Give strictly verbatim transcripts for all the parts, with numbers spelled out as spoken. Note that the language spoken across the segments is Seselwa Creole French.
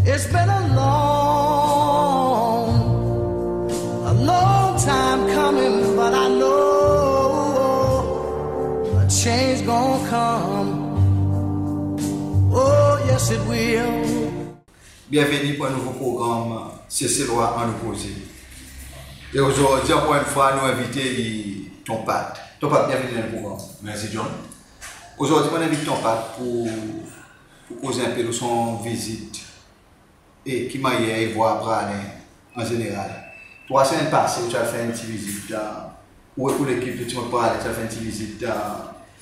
It's been a long, a long time coming, but I know a change gonna come. Oh, yes, it will. Byenveni pour en nouvo progranm Seselwa Annou Koze. E ozordi, ankor en fwa, nou envite Ton Pat. Ton Pat, byenveni dan progranm. Mersi, John. Ozordi mon envit Ton Pat pour, pour koz en pe lo son vizit e ki mannyer i vwar Praslin an zeneral. Trwa semenn pase ou ti al fer en pti vizit, ou ek ou lekip, tou dimoun Praslin ti al fer en pti vizit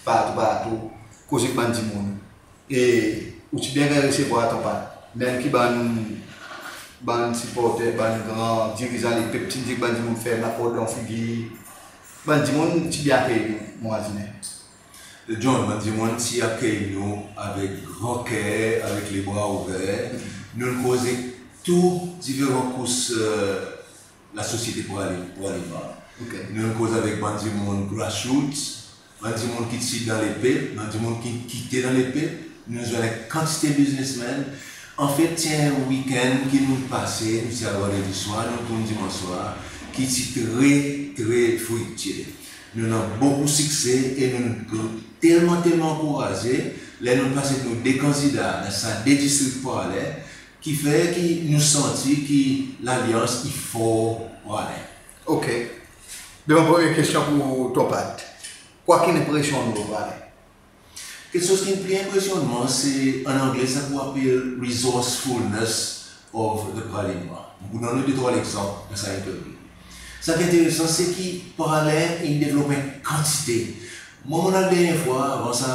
partou, partou, koz ek bann dimoun. E ou ti byen ganny resevwar, Ton Pat. Menm ki bann, bann siporter, bann gran dirizan lepep ti'n dir bann dimoun ferm lakord dan figir. Bann dimoun ti byen akeyi nou, mon mazinen. John, bann dimoun ti akey nou avek gran ker, avek lebra ouver. Nou'n koz ek tou diferan kous, e, lasosyete Praslin, Praslin. Nou'n koz avek bann dimoun grassroots, bann dimoun ki ti dan lepep, bann dimoun ki kite dan lepep, nou'n zwenn en kantite biznesmenn. Anfet, ti en wikenn ki nou'n pase, nou ti al vandredi swar, nou tourn dimansh swar, ki ti tre, tre friktye. Nou'n annan bokou sikse e nou telman, telman ankouraze ler nou'n pase nou de kandida dan sa de distrik Praslin, ki fer ki nou santi ki lalyans i for Praslin. OK. Be mon premye kestyon pour Ton Pat. Kwa ki'n enpresyonn ou lo Praslin? Keksoz ki'n pli enpresyonn mwan, se an angle sa ki ou apel resourcefulness of the Praslinois. Mon pou donn ou de trwa legzanp dan sa entervyou. Sa ki enteresan, se ki Praslin in devlop en kantite. Mwan, mon'n al dernyen fwa, avan sa,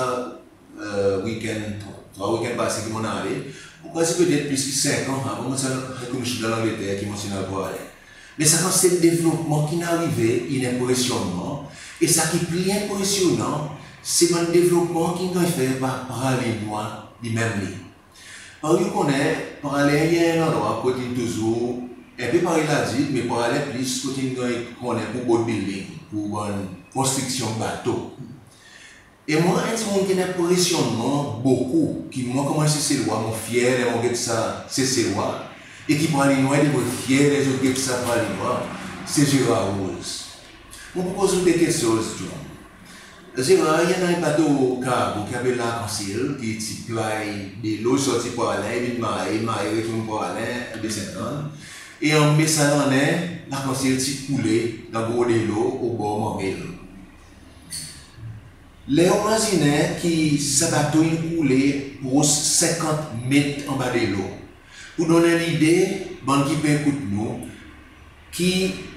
e, wikenn, trwa, trwa wikenn pase ki mon'n ale, mon krwar se petet plis ki senk an avan mon ti al High Commission dan Langleter ki mon ti'n al Praslin. Me sa kantite devlopman ki'n arive, in enpresyonn mwan. E sa ki pli enpresyonan, se bann devlopman ki'n ganny fer par Praslinois li menm li. Parey ou konnen, Praslin i en landrwa kot in touzour, en pe parey La Digue, me Praslin plis, kot in ganny konnen pour boat building, pour bann konstriksyon bato. E mwan, en dimoun ki'n enpresyonn mwan bokou, ki mwan konman Seselwa mon fyer ler mon get sa Seselwa, e ki Praslinois i devret fyer ler zot get sa Praslinois, se Gérard Rose. Mon pou poz ou de keksoz, John. Gérard, i annan en bato kargo ki apel L'Arc-en-Ciel, ki ti play delo, sorti Praslin, vin Mahe, Mahe retourn Praslin, Baie Sainte-Anne. E an Me sa lannen, L'Arc-en-Ciel ti koule dan gro delo obor Manmel. Ler ou mazinen ki sa bato in koule pros senkant met anba delo. Pour donn en lide, bann ki pe ekout nou, ki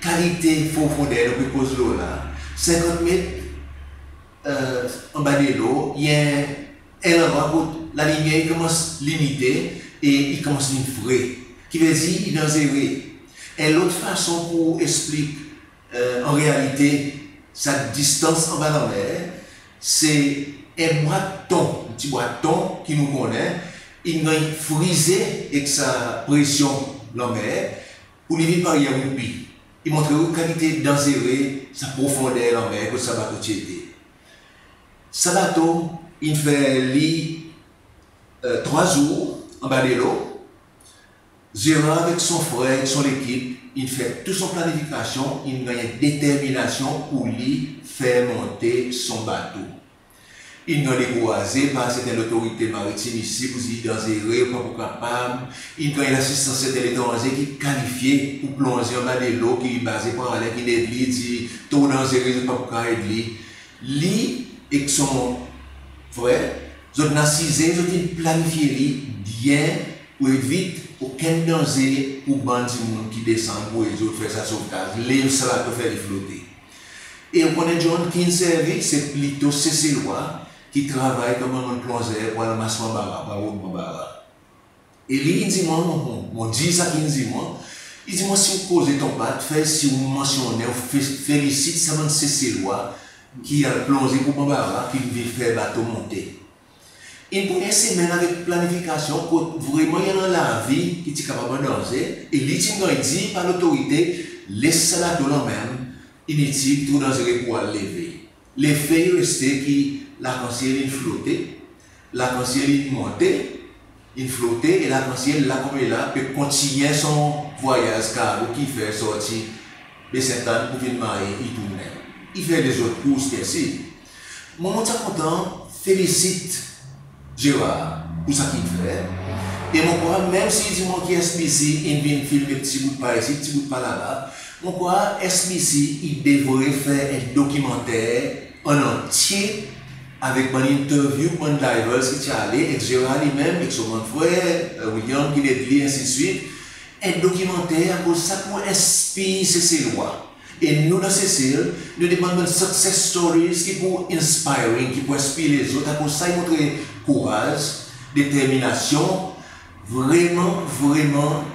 kalite profonder nou pe koz lo la, senkant met, e, anba delo, i en, en landrwa kot lalimyer i konmans limite e i konmans vin fre. Ki vedir i danzere. En lot fason pour eksplik, e, an realite, sa distans anba lanmer, se en bwat ton, en pti bwat ton ki nou konnen, in ganny frize ek sa presyon lanmer, pour li vin parey en roupi. I montre ou kalite danzere sa profonder lanmer kot sa bato ti ete. Sa bato in fer li, e, trwa zour anba delo. Gérard avek son frer, ek son lekip, in fer tou son planifikasyon, in ganny en determinasyon pour li fer monte son bato. In ganny dekouraze par serten lotorite maritim isi pour dir i danzere, ou pa pou kapab. In ganny lasistans serten letranze ki kalifye pour plonze anba delo, ki baze Praslin, ki'n ed li, dir tro danzere, zot pa pou kapab ed li. Li ek son frer, zot in asize, zot in planifye li byen pour evit okenn danze pour bann dimoun ki desann pour ed zot fer sa sovtaz, lev sa bato, fer li flote. E ou konnen, John, ki'n servi, se plito Seselwa ki travay konman bann plonzer pour al anmas manbara, pour al rod manbara. E li in dir mwan, mon, mon, mon dir sa ki'n dir mwan, i dir mwan, si ou koze Ton Pat, fer sir ou mansyonnen, ou fe-, felisit sa bann Seselwa ki al plonze pour manbara, ki'n vin fer bato monte. In pran en semenn avek planifikasyon kot vreman i annan lavi ki ti kapab an danze, e li ti'n ganny dir par lotorite, les sa bato lanmenm, initil, tro danzere pour al leve. Lefe i reste ki L'Arc-en-Ciel in flote, L'Arc-en-Ciel in monte, in flote, e lakansyel la konmela pe kontinyen son vwayaz kargo ki i fer sorti Baie Ste Anne pour vin Mahe, i tournen. I fer lezot kours osi. Mwan mon ti a kontan felisit Gérard pour sa ki i fer. E mon krwar menm si i dir mwan ki S B C in vin filme pti bout par isi, pti bout par laba, mon krwar S B C i devret fer en dokimanter an antye avek bann interview, bann divers ki ti ale, ek Gérard li menm, ek son bann frer, e, William ki ed li, ensidswit. En dokimanter, akoz sa pour enspir Seselwa. E nou dan Sesel, nou demann bann success stories ki pour inspiring, ki pour enspir lezot, akoz sa i montre kouraz, determinasyon, vreman, vreman,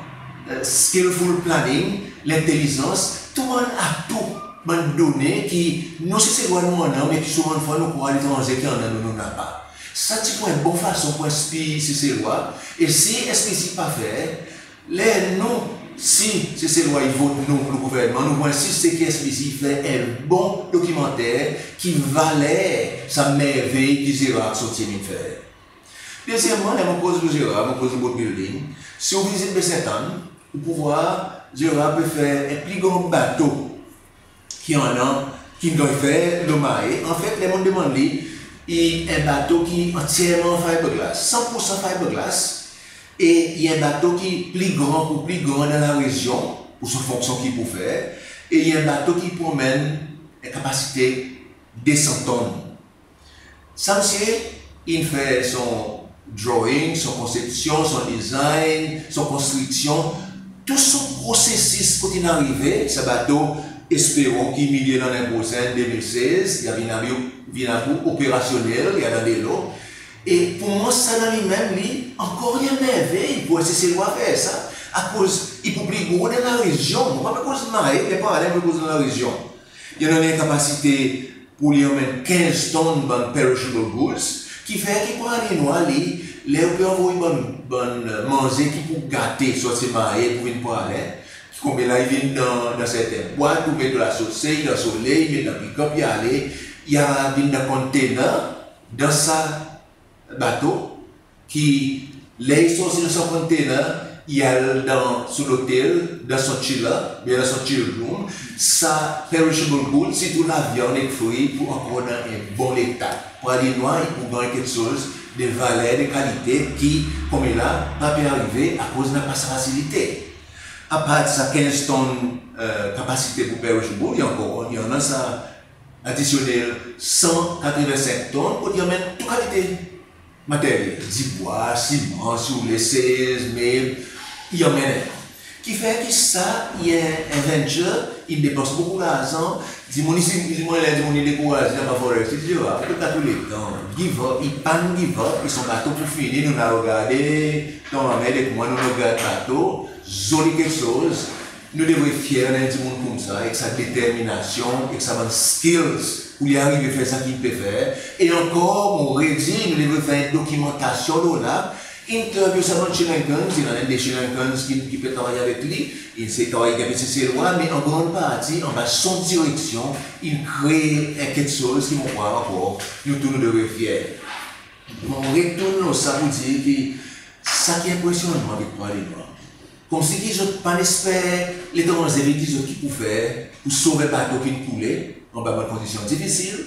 e, skillful planning, lentelizans, tou bann atou, bann donnen ki nou Seselwa nou annan, me ki souvan fwa nou krwar letranze ki annan, nou, nou napa. Sa ti pour en bon fason pour enspir Seselwa, e si S B C pa fer, ler nou, si Seselwa i vot nou pour gouvernman, nou pou ensiste ki S B C i fer en bon dokimanter ki valer sa mervey ki Gérard Sautier in fer. Dezyenmman, ler mon koz lo Gérard, mon koz lo boat building, si ou vizit Baie Ste Anne, ou pou vwar Gérard pe fer en pli gran bato ki annan, ki'n ganny fer lo Mahe. Anfet, ler mon demann li, i en bato ki antyerman fiberglass, san pour san fiberglass, e i en bato ki pli gran, pour pli gran dan larezyon, pour son fonksyon ki i pou fer, e i en bato ki pou anmenn en kapasite de san tonn. Sa msye in fer son drawing, son konsepsyon, son design, son konstriksyon, tou son prosesis kot in arive, sa bato, esperon ki milye lannen prosenn, de mil sez, i a vin a bout, vin a bout operasyonnel, i a dan delo. E pour mwan, sa dan li menm, li, ankor en mervey pour Seselwa fer sa, akoz i pou pli gro dan larezyon. Mon pa pe koz Mahe, me Praslin, mon pe koz dan larezyon. I annan en kapasite pour li anmenn kenz tonn bann perishable goods, ki fer ki Praslinois li, ler ou pe anvoy bann, bann, e, manze ki pou gate, sorti Mahe pour vin Praslin, ki konmela i vin dan, dan serten bwat, ou met dan lasosey, dan soley, met dan pikap, i ale, i a vin dan container, dan sa bato, ki ler i sorti dan son container, i al dan, sou lotel, dan son chiller, oubyen dan son chill room, sa perishable goods, sirtou lavyann ek fri, pou ankor dan en bon leta. Praslinois i pou ganny keksoz de valer, de kalite, ki konmela pa pe arive akoz napa sa fasilite. Apard sa kenz tonn, e, kapasite pour perishable, i ankor, i annan sa adisyonnel san katreven senk tonn, kot i anmenn tou kalite materyel, dibwa, siman, si ou le, sez, meb, i anmenn. Ki fer ki sa i en, en venture, i depans bokou larzan, dimoun i, dimoun i dekouraze, napa forex, i dir, a, pe kat tou letan, give up, i pa'n give up, i son bato pou fini, nou'n regarde, ton manmay ek mwan, nou'n regard bato, zoli keksoz, nou devret fyer dan en dimoun koumsa, ek sa determinasyon, ek sa bann skills, pour li arive fer sa ki i pe fer. E ankor, mon redir, nou devret fer en dokimantasyon lo la, interview sa bann Sri Lankans, i annan de Sri Lankans ki, ki pe travay avek li, i se travay avek Seselwa, me an gran parti, anba son direksyon, i kree en keksoz ki mon krwar ankor, nou tou nou devret fyer. Mon retourn lo sa pour dir ki sa ki enpresyonn mwan avek Praslinois. Konmsi ki zot pa'n esper letranze vin dir zot ki pou fer, pour sov bato ki'n koule, anba bann kondisyon difisil.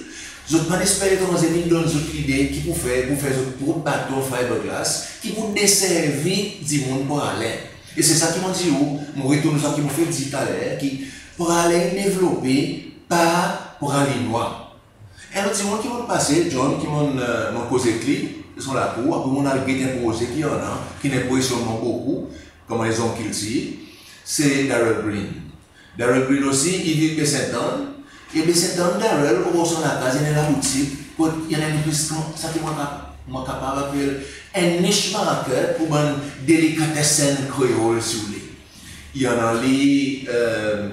Zot pa'n esper letranze vin donn zot lide ki pou fer, pour fer zot prop bato fiberglass, ki pou deservi dimoun Praslin. E se sa ki mon dir ou, mon retourn sa ki mon fek dir taler, ki Praslin devlope par Praslinois. En lot dimoun ki mon'n pase, John, ki mon'n, e, mon'n koz ek li, son lakour, apre mon'n al get en proze ki annan, ki'n enpresyonn mwan bokou, konman en zonm kiltir, se Darrell Green. Darrell Green osi, i viv Baie Ste Anne, e Baie Ste Anne, Darrell, obor son lakaz, i annan en laboutik, kot i annan en plis, sa ki mon ka, mon kapab apel, en niche market pour bann delikatessen kreol, si ou le. I annan li, e,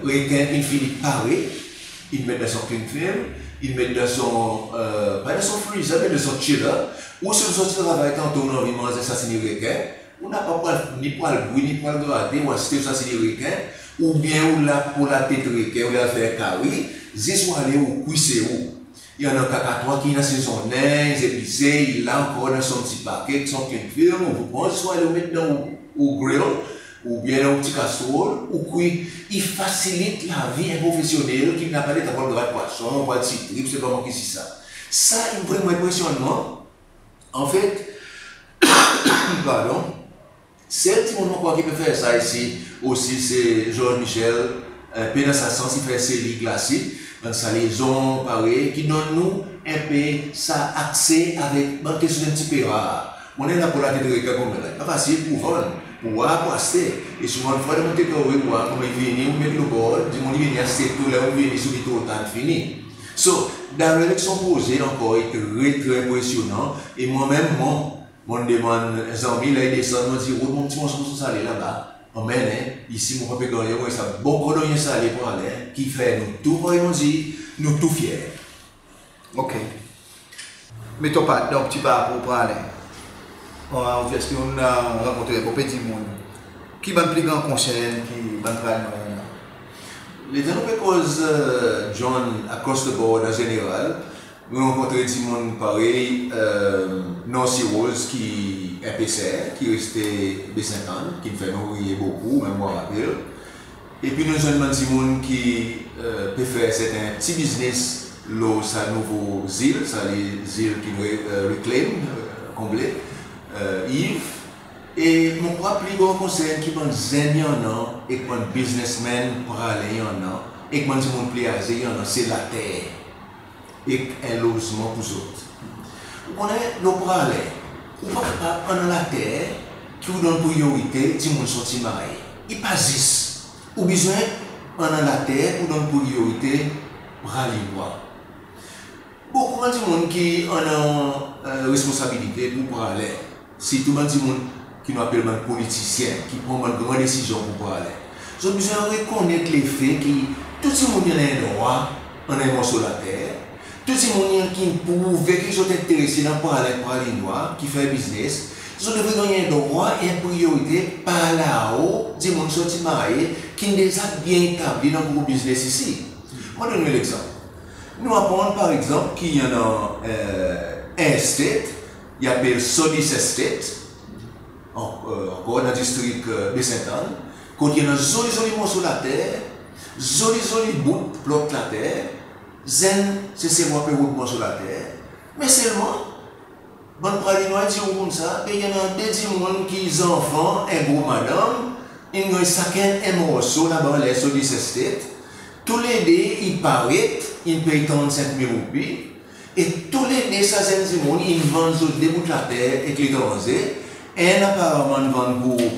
reken ki'n fini pare, i met dan son cling film, i met dan son, e, pa dan son freezer, me dan son chiller, ou si ou sorti travay tanto, ou anvi manz sasimi reken, ou napa pou al, ni pou al gwi, ni pou al grate, ou aste sasimi reken, oubyen ou lav latet reken, ou al fer kari, zis ou ale ou kwi se ou. I annan kakatwa ki i dan sezonnen, i epise, i la ankor dan son pti paket, son cling film, ou pran, swa ou met dan ou, ou grill, oubyen dan ou pti kastrol, ou kwi. I fasilit lavi en profesyonnel ki napa letan pou al grat pwason, pou al ti trip, se pa mwan ki si sa. Sa i vreman enpresyonman. Anfet, pardon, sel dimoun mon krwar ki pe fer sa isi osi se Georges Michel, en pe dan sa sans, i fer seli klasik, bann salezon parey, ki donn nou en pe sa akse avek bann keksoz en pti pe rar. Mon annan pou latet rekan konmela, pa fasil pou vann, pou war, pou aste. E souvandfwa dan mon takeaway, ou war konman i vini, ou met lo bord, dimoun i vini aste tou, ler ou vini, soubi tou, tan fini. So, Darrell ek son proze ankor i tre, tre enpresyonan. E mwan menm, mwan, mon demann zanmi, ler i desann, mon dir, "Rod mon pti morso kordonyen sale laba, anmenn, en, isi mon pa pe gannyen, mon sa bon kordonyen sale Praslin, ki fer nou tou, parey mon dir, nou tou fyer." OK. Met ou par dan pti parkour Praslin. Obviously ou'n rankontre en bon pe dimoun. Ki bann pli gran konsern ki bann Praslinois i annan? Letan nou pe koz, e, John, across the board an zeneral, nou rankontre dimoun parey, e, Nancy Rose ki en peser, ki reste Baie Sainte Anne, ki'n fer nou riye bokou, menm mon rapel. Epi nou zwenn bann dimoun ki, e, pe fer serten pti biznes lo sa nouvo zil, sa le zil ki'n re, e, reclaim, e, konble, e, Yves. E mon krwar pli gran konsern ki bann zenn i annan, ek bann biznesmenn Praslin i annan, ek bann dimoun pli aze i annan, se later ek en lozman pou zot. Ou konnen, lo Praslin, ou pa kapab annan later ki ou donn priyorite dimoun sorti marye. I pa zis. Ou bezwen annan later pou donn priyorite Praslinois. Bokou bann dimoun ki annan, e, responsabilite pou Praslin, sirtou bann dimoun ki nou apel bann politisyen, ki pran bann gran desizyon pou Praslin, zot bezwen rekonnet lefe ki tou dimoun i annan en drwa annan en morso later, tou dimoun i annan ki prouve ki zot enterese dan Praslin, Praslinois, ki fer biznes, zot devret ganny en drwa, en priyorite par lao dimoun sorti marye, ki'n deza byen etabli dan gro biznes isi. Mon donn ou en legzanp. Nou aprann, par egzanp, ki i annan, e, en estate, i apel Solis Estate, an, e, ankor dan distrik, e, Baie Sainte Anne, kot i annan zoli, zoli morso later, zoli, zoli bout plot later, zenn Seselwa pe rod morso later, me selman, bann Praslinois i dir ou koumsa, be i annan de dimoun ki zanfan en gro madanm, in ganny sakenn en morso laba anler Solis Estate, toulede i paret in pey trannsenk mil roupi, e toulede sa zenn dimoun in vann zot de bout later ek letranze, enn aparaman in vann pou,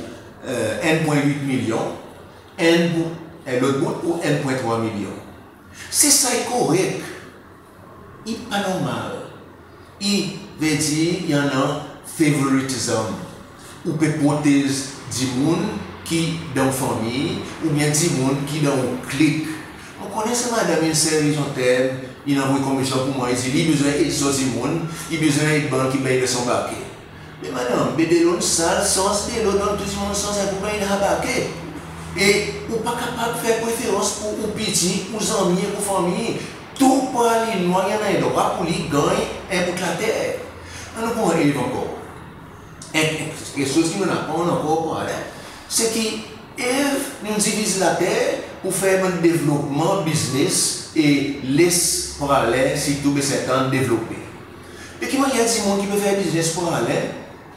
e, enn pwen wit milyon, enn pou, e, lot bout pou enn pwen trwa milyon. Si sa i korek, i pa normal. I vedir i annan favoritism. Ou pe protez dimoun ki dan ou fanmir, oubyen dimoun ki dan ou klik. Mon konnen sa madanm in servi son term, in anvoy konmisyon pou mwan, i dir li i bezwen ed son dimoun, i bezwen ed bann ki beny dan son bake. Me madanm, be delo in sal, sans delo, donn tou dimoun sans en kou, ben in abake. E ou pa kapab fer preferans pou ou piti, ou zanmi, ou fanmir. Tou Praslinois i annan en drwa pou li ganny en bout later. Annou pran Eve ankor. En, en keksoz ki nou'n aprann ankor Praslin, se ki Eve, nou'n diviz later pou fer bann devlopman biznes e les Praslin, sirtou Baie Sainte Anne, devlope. Be ki mannyer dimoun ki pe fer biznes Praslin,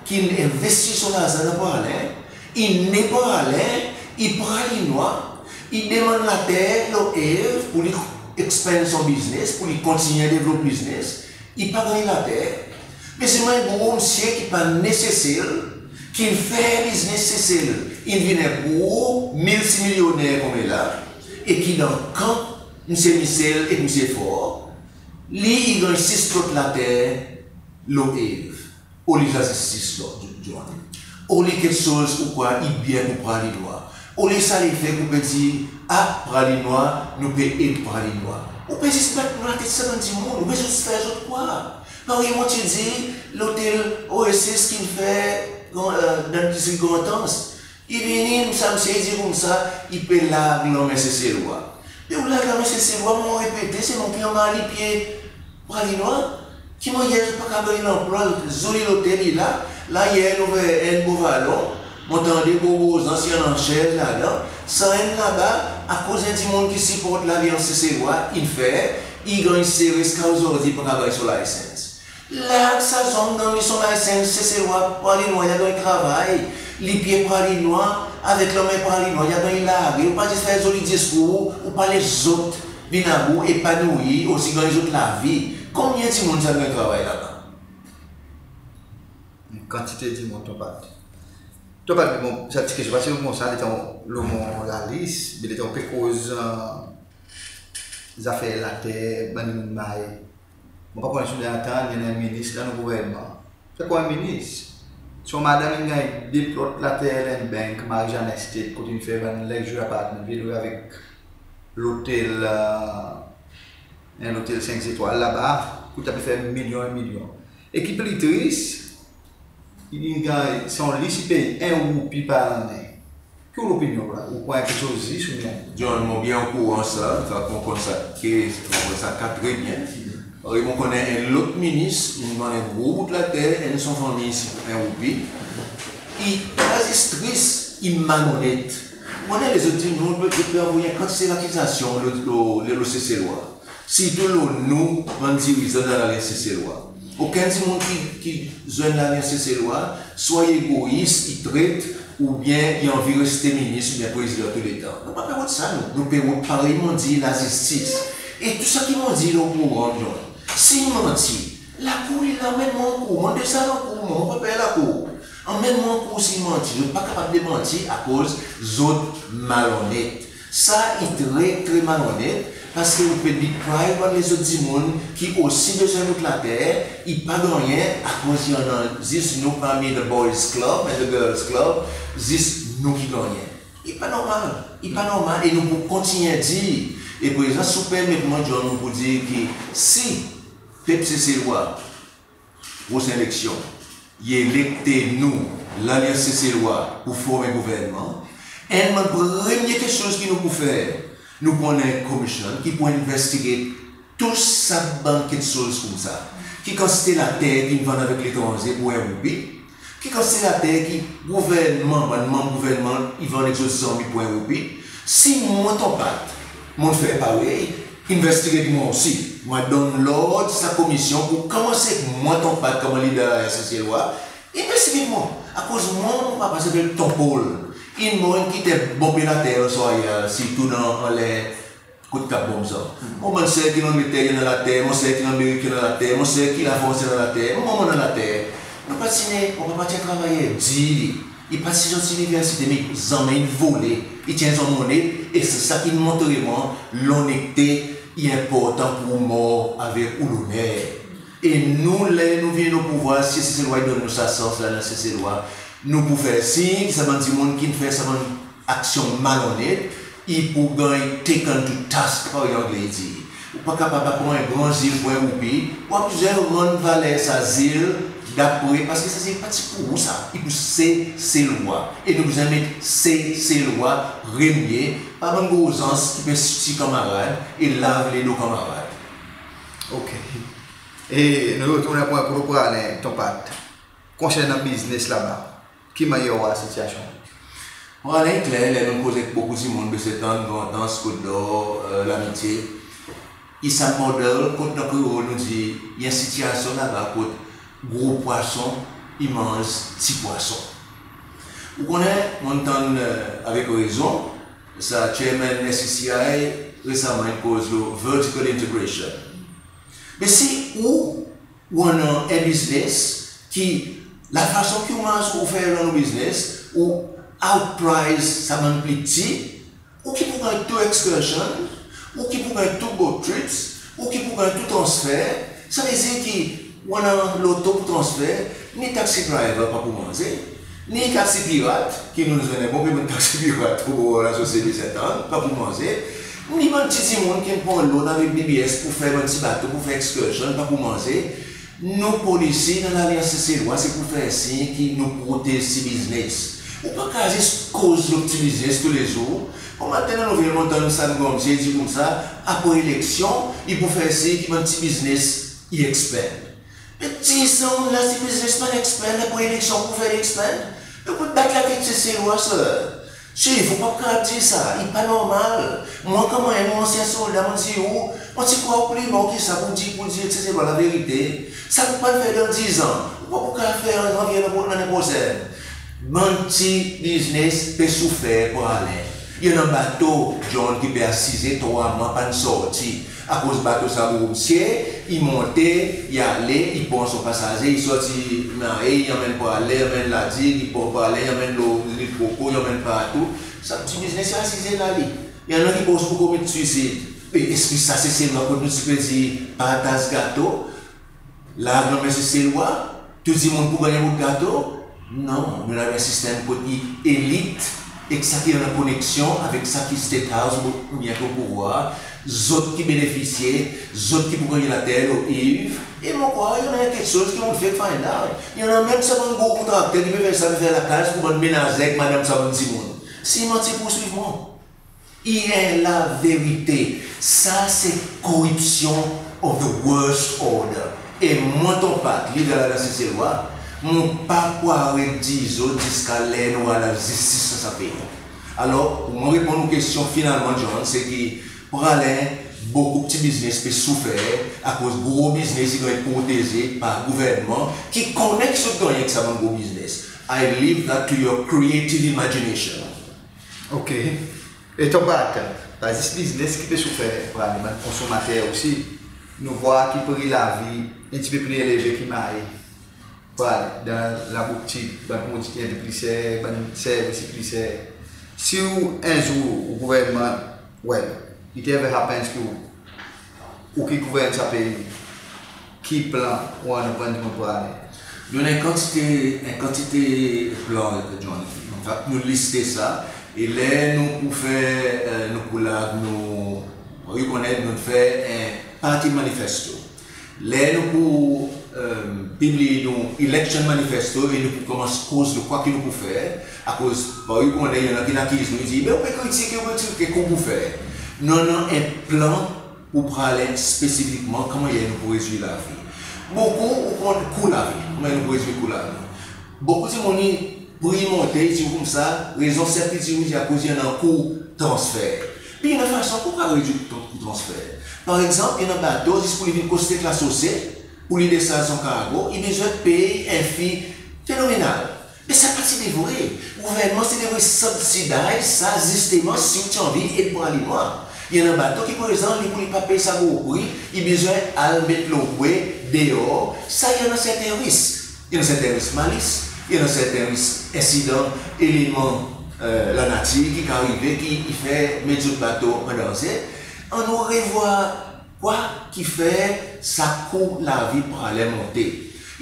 ki'n envestir son larzan dan Praslin, i ne Praslin, i Praslinois, i demann later lo Eve pou li expand son biznes, pou li kontinyen devlop biznes, i pa ganny later. Me selman en gro msye ki pa ne Sesel, ki'n fer biznes Sesel, in vin en gro miltimilyonner konmela, e ki dan kan Msye Michel ek Msye Faure, li i ganny sis plot later lo Eve. Oli sa zistis, John? Oli keksoz ou krwar i byen pou Praslinois? Oli sa lefe ki ou pe dir, a, Praslinois, nou pe ed Praslinois? Ou pe zis bat nou latet sa bann dimoun, ou pe zis fer zot krwar. Parey mon ti dir, lotel Oasis ki'n fer, e, dan distrik Grand Anse. I vini, sa msye i dir koumsa, i pe larg lanmen Seselwa. Be ou larg lanmen Seselwa, mon repete, se mwan ki anba lipye Pralinwa, ki mannyer zot pa kapab ganny lanplwa? Zoli lotel i la, la yer nou ver enn Beau Vallon, mon tande gro gro zans i annan sez ladan, sa enn laba, akoz en dimoun ki siport Lalyans Seselwa in fer, i ganny sere ziska ozordi pa kapab ganny son license. Larg sa zonm, donn li son license, Seselwa, Pralinwa, i a ganny travay, lipye Pralinwa, avek lanmen Pralinwa, i a ganny large, ou pa zis fer zoli diskour, ou pa les zot vin about, epanouir, osi ganny zot lavi. Konbyen dimoun sa ganny travay laba? En kantite dimoun, Ton Pat. Ton Pat, bon, sa ti kestyon, parski mon sa letan lo mon lalis, me letan pe koz, e, zafer later, bann dimoun maye. Mon pa konnen si ou deza antann, i annan en minis dan nou gouvernman. Se kwa en minis? Son madanm in ganny de plot later Land Bank, Marie-Jeanne Estate, kot in fer bann luxury apartment, vin avek lotel, e, en lotel senk zetwal laba, kot i pe fer milyon e milyon. E ki pli tris, in ganny, son lis i pey en roupi par lannen. Ki ou lopinyon la? Ou krwar en keksoz zis oubyen? John, mon byen okouran sa, sa mon konn sa ke, mon konn sa ka tre byen. Parey mon konnen en lot minis, in vann en gro bout later, enn son fanmir isi en roupi. I pa zis tris, i malonet. Mon konnen lezot dimoun pe, pe anvoy en kantite lakizasyon lo, lo, lo, lo Seselwa. Sirtou lo nou, bann dirizan dan Lalyans Seselwa. Okenn dimoun ki, ki zwenn Lalyans Seselwa, swa i egois, i tret, oubyen i anvi reste minis oubyen prezidan tou letan. Nou pa pe rod sa, nou. Nou pe rod, parey mon dir, lazistis. E tou sa ki mon dir, lo kouran, John. Si i manti, lakour i la, anmenn mwan ankour. Mon deza ankour, mon pa per lakour. Anmenn mwan ankour si i manti. Zot pa kapab demanti akoz zot malonet. Sa i tre, tre malonet, parski ou pe deprive bann lezot dimoun ki osi bezwen bout later, i pa gannyen, akoz i annan zis nou parmi the boys club and the girls club, zis nou ki gannyen. I pa normal, i pa normal, e nou pou kontinyen dir. E prezan, si ou permet mwan, John, mon pou dir ki si pep Seselwa, prosen eleksyon, i elekte nou, Lalyans Seselwa, pou form en gouvernman, enn bann premye keksoz ki nou pou fer, nou pou annan en komisyon ki pou envestiget tou sa bann keksoz koumsa. Ki kantite later ki'n vann avek letranze pour en roupi, ki kantite later ki gouvernman, bann manm gouvernman, i vann avek zot zanmi pour en roupi. Si mwan, Ton Pat, mon fer parey, envestiget mwan osi. Mon a donn lord sa komisyon pour konmanse ek mwan, Ton Pat, konman lider Lalyans Seselwa, envestiget mwan. Akoz mwan, mon papa i apel Ton Pol. In mor, in kit en bon pe later lo Swalyal, sirtou dan anler kot Kap Bonbzan. Mon bann ser ki Langleter i annan later, mon ser ki Lanmerik i annan later, mon ser ki Lafrans i annan later, mon, mon annan later. Mon papa ti en, mon papa ti en travayer dir, li. I pa ti sorti liniversite, me zanmen in vole, i ti en zonm onet, e se sa ki'n montre mwan lonnekte i enportan pour ou mor avek ou loner. E nou, ler nou vin o pouvwar, si Seselwa i donn nou sa sans la, dan Seselwa, nou pou fer sir ki sa bann dimoun ki'n fer sa bann aksyon malonet, i pou ganny taken to task, parey Angle i dir. Ou pa kapab pran en gran zil pour en roupi, ou a bezwen rann valer sa zil dapre, parski sa zil pa ti pour ou sa, i pour Seselwa. E nou bezwen met Seselwa premye, pa bann gro zans ki pe siti kanmarad e lav ledo kanmarad. OK. E nou retournen pour, pour, pour Alain, Ton Pat. Konsernan biznes laba, ki mannyer ou war sitiyasyon? Bon, Alain, i kler, ler nou koz ek bokou dimoun, Baie Ste Anne, Grandans, Côte d'Or, e, L'Amitié, i sa model kot dan kreol nou dir, i en sitiyasyon laba kot gro pwason i manz pti pwason. Ou konnen, mon'n tann, e, avek rezon, sa chairman S C C I resaman in koz lo vertical integration. Me si ou ou annan en biznes ki lafason ki ou manz, ou fer dan ou biznes, ou outprice sa bann pli pti, ou ki pou ganny tou excursion, ou ki pou ganny tou boat trips, ou ki pou ganny tou transfer, sa i vedir ki ou annan loto pou transfer, ni taxi driver pa pou manze, ni taxi pirat, ki nou'n zwenn en bon pe bann taxi pirat obor lasose Baie Ste Anne, pa pou manze. Ni bann pti dimoun ki'n pran loan avek D B S pour fer bann pti bato, pour fer excursion, pa pou manze. Nou polisi dan Lalyans Seselwa, se pour fer sir ki nou protez pti biznes. Ou pa kapab zis koz lo pti biznes toulezour. Bomaten dan nouvel mon tann Sam Gomze i dir koumsa, apre eleksyon, i pou fer sir ki bann pti biznes i expand. Me dizan la si biznes pa'n expand, apre eleksyon pou fer li expand? Me pou bat latet Seselwa, sir. Sir, ou pa kapab dir sa, i pa normal. Mwan konman en ansyen solda, mon dir ou, mon ti krwar ou pli mor ki sa pou dir, pou dir Seselwa laverite. Sa ou pa'n fer dan dizan, ou pa pou kapab fer an zanvye lannen prosenn. Bann pti biznes pe soufer Praslin. I annan bato, John, ki pe asize trwa mwan pa'n sorti. Akoz bato sa gro msye, i monte, i ale, i pran son pasaze, i sorti Mahé, i anmenn Praslin, i anmenn La Digue, i pran Praslin, i anmenn lo Lil Koko, i anmenn partou. Sa pti biznes i asize la li. I annan ki pans pou komet swisid. E eski sa se selman kot nou ti pe dir partaz gato? Larg lanmen Seselwa, tou dimoun pou ganny en bout gato? Non, nou annan en sistenm kot i elit ek sa ki annan koneksyon avek sa ki State House oubyen ki o pouvwar, zot ki benefisye, zot ki pou ganny later lo iv. E mon krwar i annan keksoz ki mon ti find out. I annan menm sa bann gro kontrakter ki pe fer sa, pe fer lakaz pou bann menazer ek madanm sa bann dimoun. Si manti pou swiv mwan. I en laverite. Sa se koripsyon of the worst order. E mwan, Ton Pat, lider la dan Seselwa, mon pa pou aret dir zot ziska ler nou war lazistis dan sa pei. Alor, pou mwan reponn ou kestyon finalman, John, se ki Praslin, bokou pti biznes pe soufer akoz gro biznes i ganny proteze par gouvernman ki konnen ki zot gannyen ek sa bann gro biznes. I leave that to your creative imagination. Ok. E Ton Pat, pa zis biznes ki pe soufer, Praslin, bann konsonmater osi. Nou vwar ki pri lavi en pti pe pli eleve ki Mahé. Praslin, dan laboutik, bann komodite en pe pli ser, bann servis i pli ser. Si ou, en zour, ou gouvernman, well, it ever happens ki ou, ou ki gouvern sa pei, ki plan ou annan pou bann dimoun Praslin? Nou annan en kantite, en kantite plan, John. An fèt, nou liste sa. E ler nou pou fer, e, nou pou larg nou, ou konnen, nou fer en party manifesto. Ler nou pou, e, pibliy nou election manifesto e nou pou konmans koz lo kwa ki nou pou fer, akoz, ou konnen, i annan ki'n akiz nou, i dir, be ou pe kritike, ou pe kritike, ki ou pou fer? Nou annan en plan pou Praslin spesifikman, ki mannyer nou pou redwir lavi. Bokou, ou konn kou lavi, ki mannyer nou pou redwir kou lavi. Bokou dimoun i pri monte, i dir ou koumsa, rezon senp i dir ou, i dir akoz i annan kou transfer. Be i annan fason pou ou kapab redwir kou transfer. Par egzanp, i annan bato, zis pou li vin koste ek lasose, pou li desarz son kargo, i bezwen pey en fi fenomenal. Me sa pa ti devret. Gouvernman ti devret subsidize sa, zisteman, si ou ti anvi ed Pralinwa. I annan bato ki prezan, li pou li pa pey sa gro pri, i bezwen al met lo kwe deor. Sa i annan serten risk. I annan serten risk malis, i annan serten risk ensidan, eleman, e, lanatir ki kapab arive, ki i fer met zot bato an danze. Annou revwar kwa ki fer sa kou lavi Praslin monte.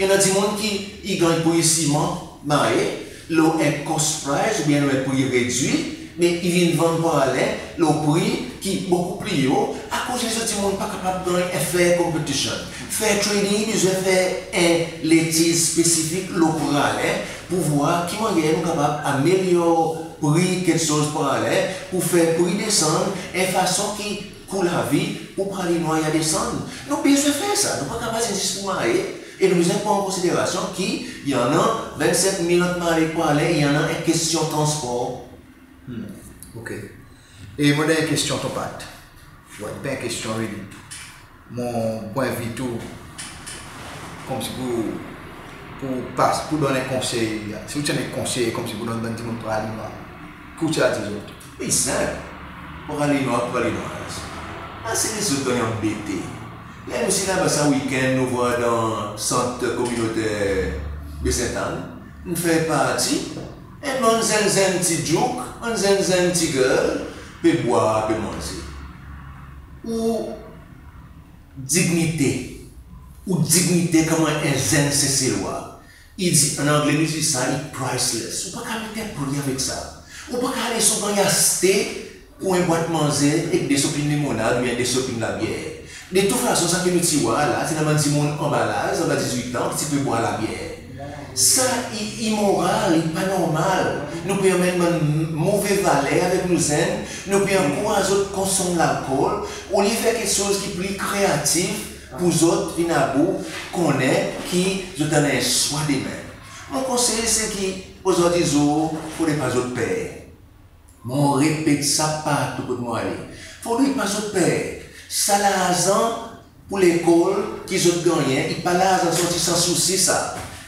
I annan dimoun ki i ganny pri siman Mahé lo en cost price oubyen lo en pri redwir, me i vin vann Praslin lo pri ki bokou pli o, akoz lezot dimoun pa kapab ganny en fair competition. Fair trading i bezwen fer en letid spesifik lo Praslin pou vwar ki mannyer nou kapab amelyor pri keksoz Praslin, pou fer pri desann, en fason ki kou lavi pou Pralinwa i a desann. Nou bezwen fer sa, nou pa kapab zis pou Mahé, e nou bezwen pran an konsiderasyon ki i annan vennsenk mil ant Mahé ek Praslin, i annan en kestyon transpor. Hmm, ok. E mon dernyen kestyon, Ton Pat. Well, pa en kestyon, really. Mon pou envit ou konmsi pou, pou pas, pou donn en konsey. Si ou ti annan en konsey konmsi pou donn bann dimoun Pralinwa, ki ou ti a dir zot? Li senp. Pralinwa, Pralinwaz, ase lezot ganny anbete. Ler nou ti laba sa wikenn, nou vwar dan sant kominoter Baie Sainte Anne, nou fer parti, en bann zenn zenn pti dyouk, bann zenn zenn pti girl pe bwar, pe manze. Ou dignite, ou dignite konman en zenn Seselwa, i dir, an angle nou dir sa, i priceless. Ou pa kapab met en pri avek sa. Ou pa kapab les ou ganny aste pour en bwat manze ek de sopin limonad oubyen de sopin labyer. De tout fason, sa ki nou ti war la, ti annan bann dimoun anba laz, anba dizwit an, ki ti pe bwar labyer. Sa i imoral, i pa normal. Nou pe anmenn bann move valer avek nou zenn, nou pe ankouraz zot konsonm lalkol, olye fer keksoz ki pli kreatif, pour zot vin about, konnen ki zot annan en swa demen. Mon konsey se ki ozordi zour, fodre pa zot per. Mon repet sa partou kot mon ale. Fodre pa zot per. Sa larzan pour lekol ki zot gannyen, i pa larzan sorti Sans Soucis sa.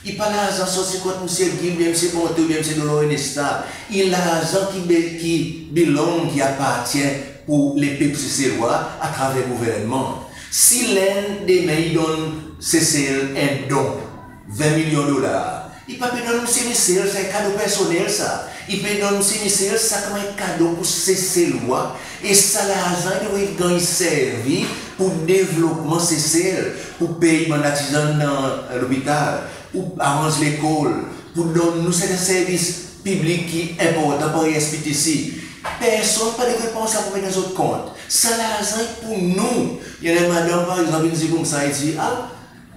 I pa larzan sorti kot Msye Guy, oubyen Msye Bonté, oubyen Msye Dolores Nesta. I larzan ki be-, ki belong, ki apartyen pour lepep Seselwa atraver gouvernman. Si lenn demen i donn Sesel en don, ven milyon dolar, i pa pe donn Msye Michel sa, en kado personnel sa. I pe donn Msye Michel sa konman en kado pour Seselwa. E sa larzan i devret ganny servi pour devlopman Sesel, pour pey bann artizan dan, e, lopital, pour aranz lekol, pour donn nou serten servis piblik ki enportan, parey S P T C. Personn pa devret pran sa pour met dan zot kont. Sa larzan i pour nou. I annan madanm, par egzanp, in dir koumsa, i dir, a,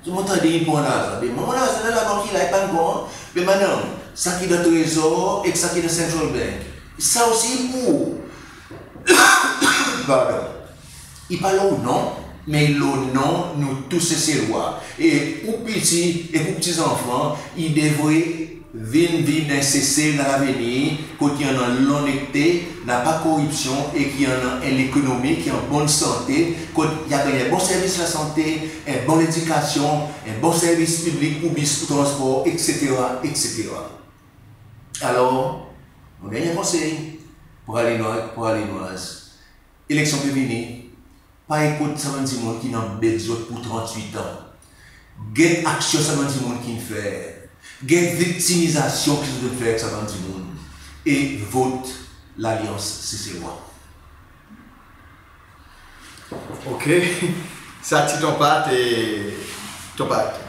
mon tande i pran larzan. Be mon larzan dan labank i la, i pa'n pran. Be madanm, sa ki dan Trezor ek sa ki dan Central Bank, sa osi i pour ou. Pardon. I pa lo non, me i lo non nou tou Seselwa. E ou piti, e ou pti zanfan, i devret vin, vin viv dan Sesel dan lavenir, kot i annan lonnekte, napa koripsyon e ki annan en lekonomi ki an bonn sante, kot i a ganny bon servis lasante, en bon ledikasyon, en bon servis piblik pour bis, pour transpor, et cetera, et cetera. Alor, mon dernyen konsey pour Alenwa, pour Alenwaz, eleksyon pe vini, pa ekout sa bann dimoun ki'n anbet zot pour trannwit an. Get aksyon sa bann dimoun ki'n fer. Get viktimizasyon ki zot in fer ek sa bann dimoun. E vot Lalyans Seselwa. Ok. Sa ti Ton Pat, e Ton Pat,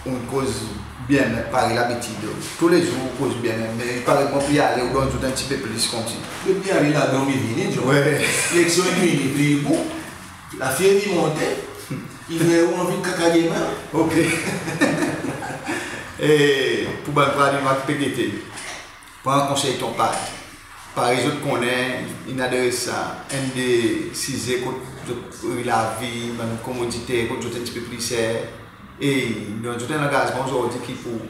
ou'n koz byen, parey labitid. Toulezour ou koz byen, me i paret mon pli ale, ou donn zot en pti pe plis konmsi. Depi ale ladan, mi vini, John. Wi. Eleksyon i vini, pli i pour. Lafyer i monte. I fer ou anvi kaka demen. Ok. E pour bann Pralinwa ki pe gete, pran konsey Ton Pat. Parey zot konnen, in adres sa, enn de size kot zot pri lavi, bann komodite kot zot en pti pe pli ser. E nou, zot annan langazman ozordi ki pour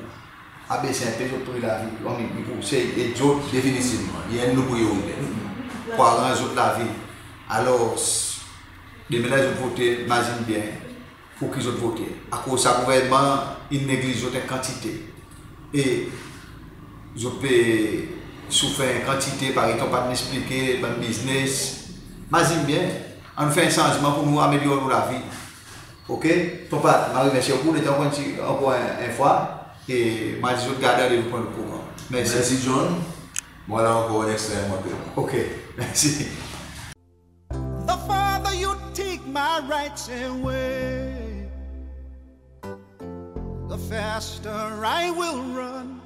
abes en pe zot pri lavi, i pour sey ed zot. Definitivman, i enn nou priyorite. Pour aranz zot lavi. Alor, demen la zot vote, mazin byen pour ki zot vote. Akoz sa gouvernman in negliz zot en kantite. E zot pe soufer en kantite, parey Ton Pat in eksplike, bann biznes. Mazin byen, annou fer en sanzman pour nou amelyor nou lavi. Ok? Ton Pat, mon a remersye ou pour letan, ankor en, en fwa. E mon a dir zot gard randevou pour en lot progranm. Mersi. Mersi, John. Mon a la ankor next time, mon apel. Ok, mersi. The farther you take my rights away, the faster I will run.